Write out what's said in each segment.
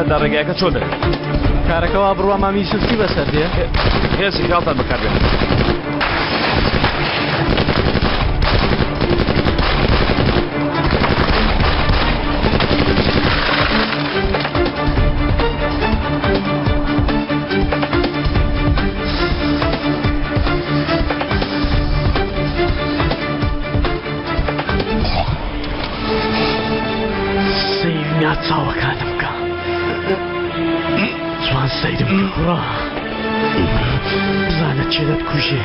کاتدا ڕێگایەکە چۆل دەکەن. کارەکە وا بڕوا مام یوسف چی بەسەر دێ؟ هێزی خاڵتان بەکاربێنن. سەیری نا چاوەکانم بکە جوان سەیرم بکە کوڕە بزانە کێ دەتکوژێ.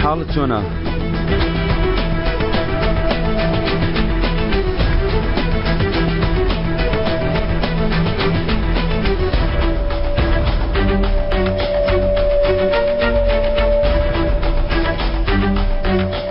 حاڵت چۆنە؟